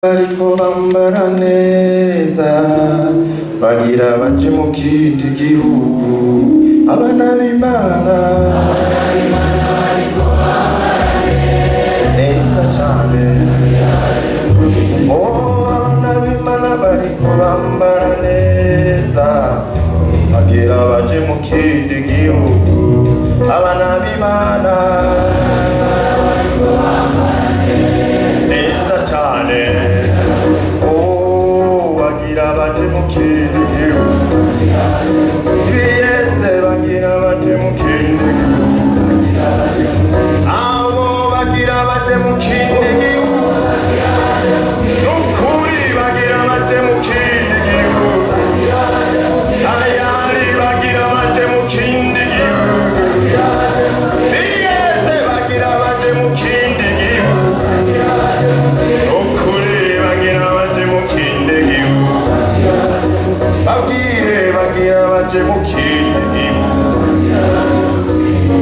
Bariko bambara neza, bagira baje mu kindi gihugu, abana b'Imana neza cane. Oh, abana b'Imana bariko bambara neza, bagira baje mu kindi gihugu, abana b'Imana neza cane. Oh, bagira baje mu kindi gihugu, ibiyeze bagira baje mu kindi gihugu, abo bagira baje mu kindi gihugu, nukuri bagira baje mu kindi gihugu, ayari bagira baje mu kindi gihugu, biyeze bagira baje mu kindi gihugu, nukuri bagira baje mu kindi gihugu, babwire bagira baje mu kindi gihugu.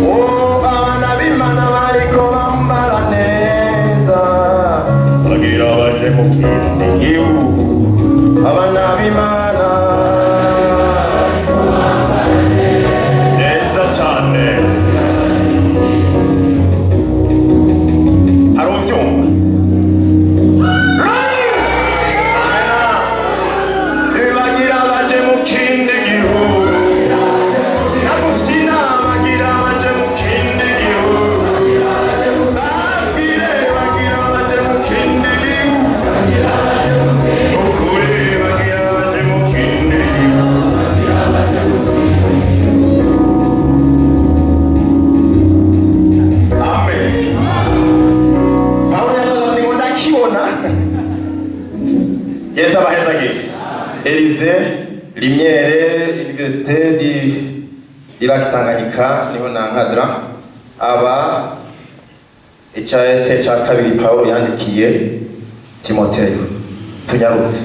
Oh, abana b'Imana bariko bambara neza, bagira baje mu kindi gihugu, abana b'Imana neza cane. Hari uvyumva? Amena. Bagira baje mu kindi gihugu, nagufyina bagira baje mu kindi gihugu, babwire bagira baje mu kindi gihugu, nukuri bagira baje mu kindi gihugu. Amen. Pawulo yavuze ati ngo ndakibona. Yesu abahezagire. Elize Lumiere, Université du Lac Tanganyika, niho nankadra aba icete ca kabiri Pawulo yandikiye Timoteyo. Tunyarutse.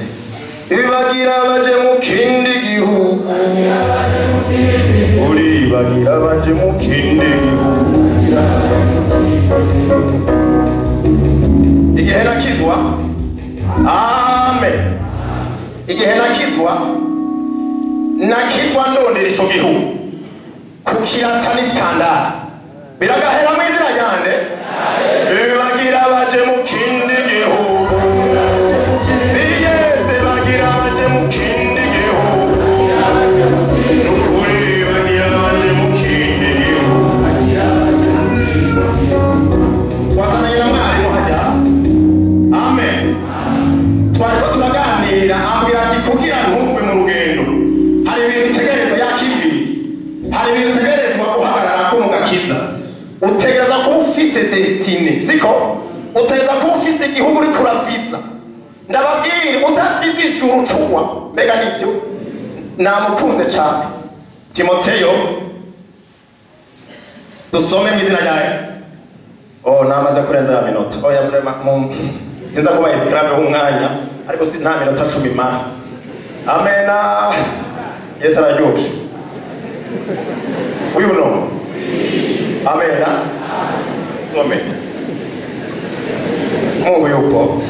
Bagira baje mu kindi gihugu, uri bagira baje mu kindi gihugu. Igihe nakizwa, amen, igihe nakizwa, nakizwa ndondera ico gihugu, kukirata ni skandale, biragahera mu izina ryande. Bagira baje mu kindi gihugu, biyeze bagira baje mu kindi gihugu, nukuri bagira baje mu kindi gihugu. Twazananye na mwarimu hajya, amen, twariko turaganira, ambwira ati kugira ntugwe mu rugendo hari ibintu utegerezwa, yakibwiye, hari ibintu utegerezwa guhagararako mu gakiza. Utegereza kuba ufise destinée, siko? Utegereza kuba ufise igihugu uriko uraviza. Ndababwira, utaviza ijuru cugwa. Mbega nivyo? Namukunze cane Timoteyo. Dusome mu izina rya Yesu. Oh, namaze kurenza ya minota. Oya, vraiment, sinza kuba esclave w'umwanya, ariko si nta minota 10 mara. Amena. Yesu araryoshe. Uyu no. Amena. Some. Mungu yupo.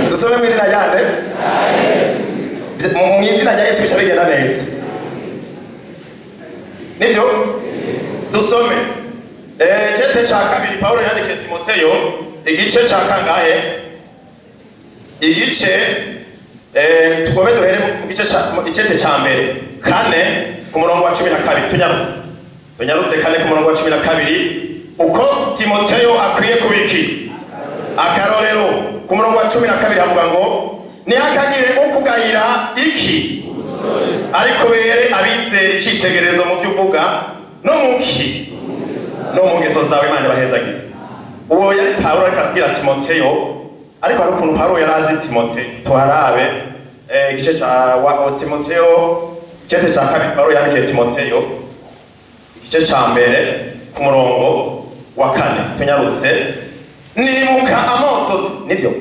Dusome mu izina rya nde? Mu izina rya Yesu bica bigenda neza. Nivyo? Dusome. Icete ca kabiri Pawulo yandikiye Timoteyo, igice ca kangahe? Igice tugome duhere mu gice ca mu icete ca mbere 4 ku murongo wa 12. Tunyaruse, tunyaruse. 4 ku murongo wa 12, uko Timoteyo akwiye kubiki akarorero. Ku murongo wa 12 havuga ngo: ntihakagire ukugayira iki, ariko bere abizera icitegererezo mu byo uvuga no muki no mu ngeso zawe. Imana ibahezagire. Uwo yari Pawulo ariko arabwira Timoteyo, ariko hari ukuntu Pawulo yari azi Timoteyo. Tuharabe igice ca wa Timoteyo, icete ca kabiri Pawulo yandikiye Timoteyo, igice ca mbere ku murongo wa 4. Tunyaruse. Nibuka amosozi, nivyo?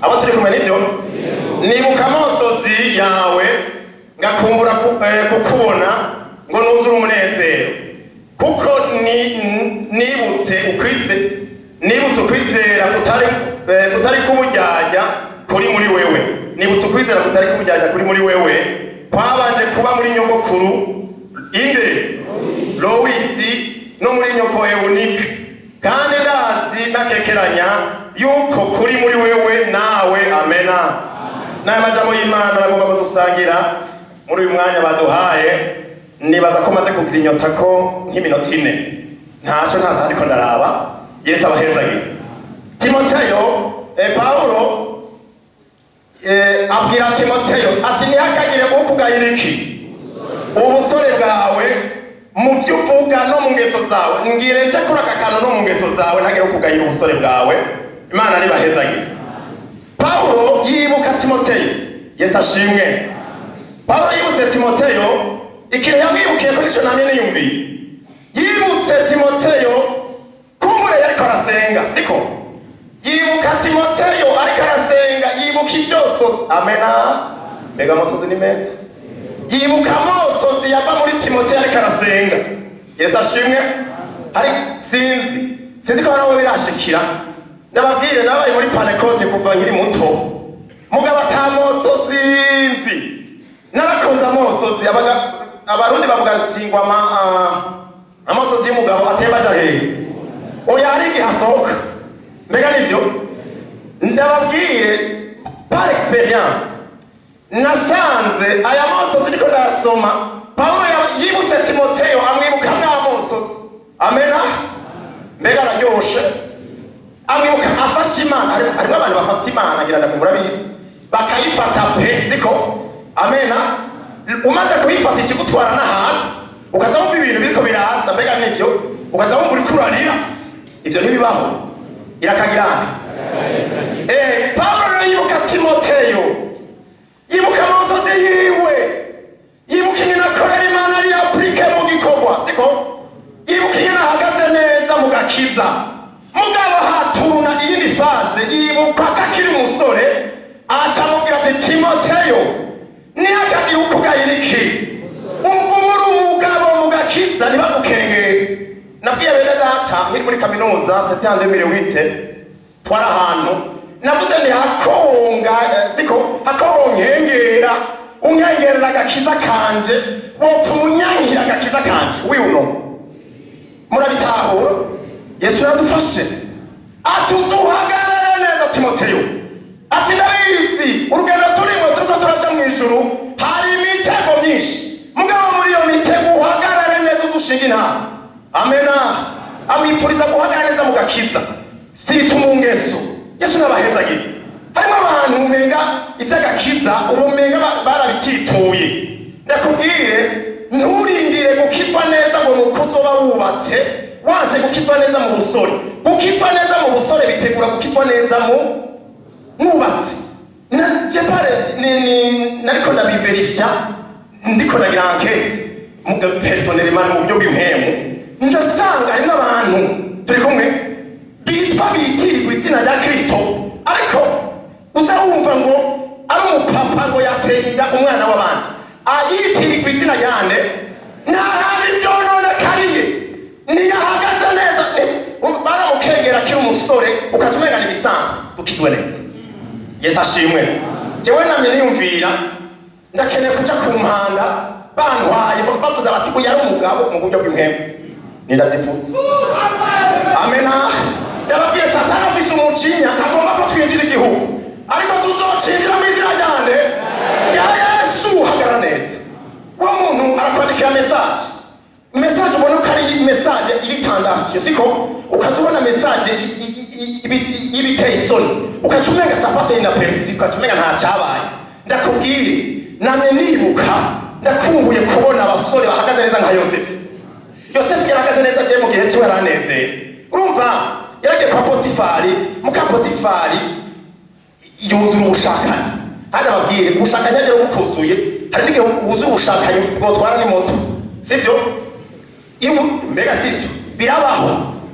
Abo turi kumwe, nivyo? Nibuka amosozi yawe, ngakumbura kukubona ngo nuzure umunezero, kuko nibutse ukwizera kutari kutari k'uburyarya kuri muri wewe, nibutse ukwizera kutari k'uburyarya kuri muri wewe kwabanje kuba muri nyogokuru inde? Lowisi, no muri nyoko Eunike, kandi ndazi nakekeranya yuko kuri muri wewe nawe. Amena. N'aya majambo y'Imana nagomba kudusangira muri uyu mwanya baduhaye. Nibaza ko maze kugira inyota ko nk'iminota 4, ntaco ntaza, ariko ndaraba. Yesu abahezagiye. Timoteyo, Paulo abwira Timoteyo ati: "Ntihakagire ukugayira iki? Ubusore bwawe, mu byo uvuga no mu ngeso zawe." Ngire nje kuri aka kantu: no mu ngeso zawe, ntagire ukugayira ubusore bwawe. Imana nibahezagire. Paulo yibuka Timoteyo. Yesu ashimwe. Paulo yibutse Timoteyo, ikintu yamwibukiye ko nico namye niyumviye. Yibutse Timoteyo kumbure yariko arasenga, siko? Yibuka Timoteyo ariko arasenga, yibuka ibyoso. Amena. Mbega amosozi ni meza! Yibuka amosozi yava muri Timoteyo ariko arasenga. Yesu ashimwe. Ari sinzi ko nawe birashikira. Ndababwire, nabaye muri Pentecôte kuva nkiri muto, mugabo atamosozi nzi. Narakunze amosozi. Abarundi bavuga ati ngo amosozi y'umugabo atemba aja hehe? Oya, hari igihe asohoka. Mbega nivyo? Ndababwire, par expérience, nasanze aya mosozi niko ndayasoma. Paulo yibutse Timoteyo, amwibuka mwamosozi. Amena. Mbega araryoshe! Amwibuka afashe Imana. Harimo abantu bafata Imana, ngira ndamwe murabizi, bakayifata pe, siko? Amena. Umaze kuyifata, ikigutwara n'ahantu, ukaza wumva ibintu biriko biraza. Mbega nivyo? Ukaza wumva uriko urarira. Ivyo ntibibaho, irakagirana. Paulo rero yibuka Timoteyo, yibuka amosozi yiwe, yibuka ingene akorera Imana, ari appliqué mu gikorwa, siko? Yibuka ingene ahagaze neza mu gakiza. Mugabo haturuna iyindi phase, yibuka ko akiri umusore, aca amubwira ati: "Timoteyo, ntihakagire ukugayira iki? Ubwo uri umugabo mu gakiza, ntibagukengere." Nabwiye bene data nkiri muri kaminuza, c'était en 2008, twari ahantu, navuze nti hakonga, siko? Hakonkengera, unkengerera agakiza kanje, wopfa umunyankira agakiza kanje wiuno. Murabitahura? Yesu yaradufashe. Ati: "Uzuhagarare neza, Timoteyo." Ati: "Ndabizi, urugendo turimo, turiko turaja mu ijuru, hari imitego myinshi. Mugabo muri iyo mitego uhagarare neza, uzushinga intama." Amena. Amwipfuriza guhagarara neza mu gakiza, sita mu ngeso. Yesu n'abahezagire. Harimo abantu umenga iby'agakiza ubu umenga barabitituye. Ndakubwire, nturindire gukizwa neza ngo nuko uzoba wubatse. Wanse gukizwa neza mu busore. Gukizwa neza mu busore bitegura gukizwa neza mu mwubatse. Na jepare ni nariko ndabiverifya, ndiko ndagira enquête personnellement mu buryo bw'impemu, ndasanga harimo abantu turi kumwe bitwa, bitirirwa izina rya Kristo, ariko uza wumva ngo ari umupapa, ngo yateye inda umwana w'abandi, ayitirirwa izina ryande? Nta handi byononekariye, ntiyahagaze neza. Baramukengera akiri umusore, ukaca umenga ni ibisanzwe. Dukizwe neza. Yesu ashimwe. Jewe namye niyumvira, ndakeneye kuja ku mpanda bantwaye, bavuze bati: "Uyu ari umugabo mu buryo bw'impemu." Nindavyifuza. Amena. Ndababwiye, Satani afise umujinya, ntagomba ko twinjira igihugu, ariko tuzocinjira mu izina ryande? Rya Yesu. Hagarara neza. Uwo muntu arakwandikira message, message ubona ko ari message iri tendancieux, siko? Ukaza ubona message y'ibiteye isoni, ukaca umenga ça passe inaperçu, ukaca umenga nta cyabaye. Ndakubwire, namye nibuka, ndakumbuye kubona abasore bahagaze neza nka Yosefu. Yosefu yarahagaze neza. Agiye mu gihe kiwe, aranezera. Urumva, yaragiye kwa Potifari. Muka Potifari yuzura ubushakanyi. Hano ababwire, ubushakanyi agera bukuzuye, hari n'igihe wuzura ubushakanyi bwotwara n'imoto, sibyo? Mbega sibyo birabaho?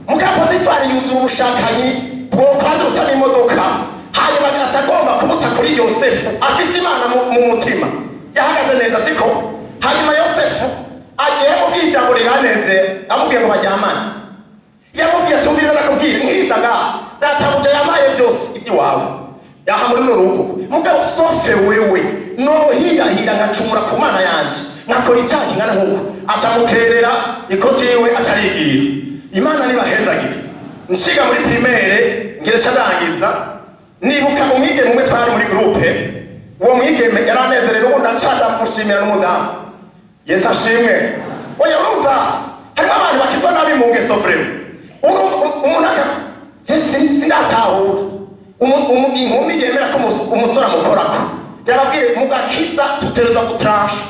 Muka Potifari yuzura ubushakanyi bwokwanduza n'imodoka, hanyuma agaca agomba kubuta kuri Yosefu afise Imana mu mutima, yahagaze neza, siko? Hanyuma Yosefu yaramubwiye ijambo riranezera. Amubwiye ngo baryamane, yamubwiye ati: "Umviriza, ndakubwira, nkiza ngaha." Databuja yamaye byose iby'iwawe aha muri runo rugo, mugabo sauf wewe. Nohirahira nkacumura ku Mana yanje, nkakora icyaha kingana nk'uko. Aca muterera ikoti yiwe, aca arigira. Imana nibahezagire. Nshiga muri primaire, ngira ca ndangiza, nibuka umwigeme umwe twari muri groupe. Uwo mwigeme yaranezerewe, n'ubu ndaca ndamushimira, n'umudamu. Yesu ashimwe. Oya, urumva harimo abantu bakizwa nabi mu ngeso, vraiment. Urumva umuntu aka je sindatahura inkumi yemera ko umusore amukorako. Ndababwire, mu gakiza tutegerezwa gutaransha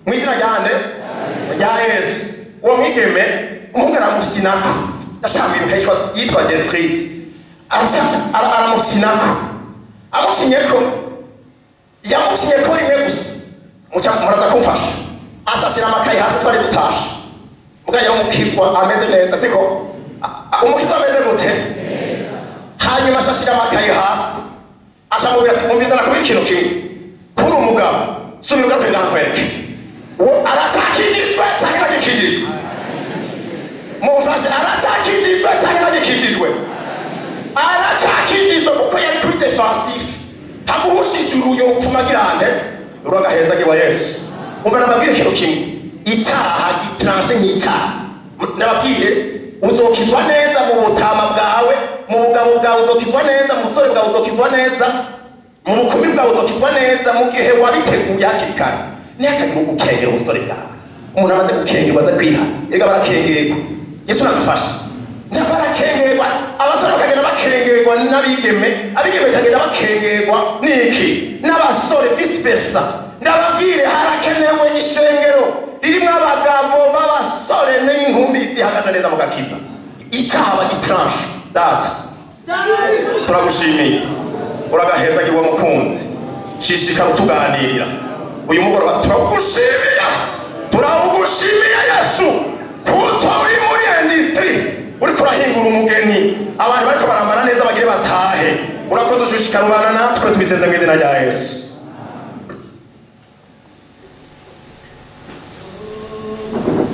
mu izina rya nde? Rya Yesu. Uwo mwigeme, umuhungu aramusinako, ndashaka yitwa Gertrude. Aramusinako, amusinyeko, yamusinyeko rimwe gusa. Muca muraza kumfasha. Aca ashira amakayi hasi, twari dutashe. Mugajya umukizwa ameze neza, siko? Umukizwa ameze gute? Hanyuma aca ashira amakayi hasi, aca amubwira ati: "Umviza, nakubwira ikintu kimwe. Kuri umugabo, subira ugaruke ngankwereke." Uwo aracakijijwe canke ntagikijijwe? Mumfashe, aracakijijwe canke ntagikijijwe? Aracakijijwe, kuko yari kuri défensif. Hamuhushije uruyo upfumagirande uragahezagirwa. Yesu, umva, nababwire ikintu kimwe: icyaha gitaranshe nk'icyaha. Nababwire, uzokizwa neza mu butama bwawe, mu bugabo bwawe uzokizwa neza, mu busore bwawe uzokizwa neza, mu bukumi bwawe uzokizwa neza, mu gihe wabiteguye hakiri kare. Ntihakagire ugukengera ubusore bwawe. Umuntu amaze gukengerwa aza kwiha, erega barakengerwa. Yesu nadufasha. Barakengerwa, abasore bakagenda bakengerwa n'abigeme, abigeme bakagenda bakengerwa n'iki? N'abasore, vice versa. Ndababwire, harakenewe ishengero ririmo abagabo b'abasore n'inkumi zihagaze neza mu gakiza. Icyaha bagitaranshe. Data, turagushimiye, uragahezagirwa mukunzi. Shishikara utuganirira uyu mugoroba. Turagushimiye, turagushimiye Yesu, kuko uri muri industrie, uriko urahingura umugeni. Abantu bariko barambara neza bagire batahe. Urakoze, ushishikara ubana natwe. Tubiseze mu izina rya Yesu.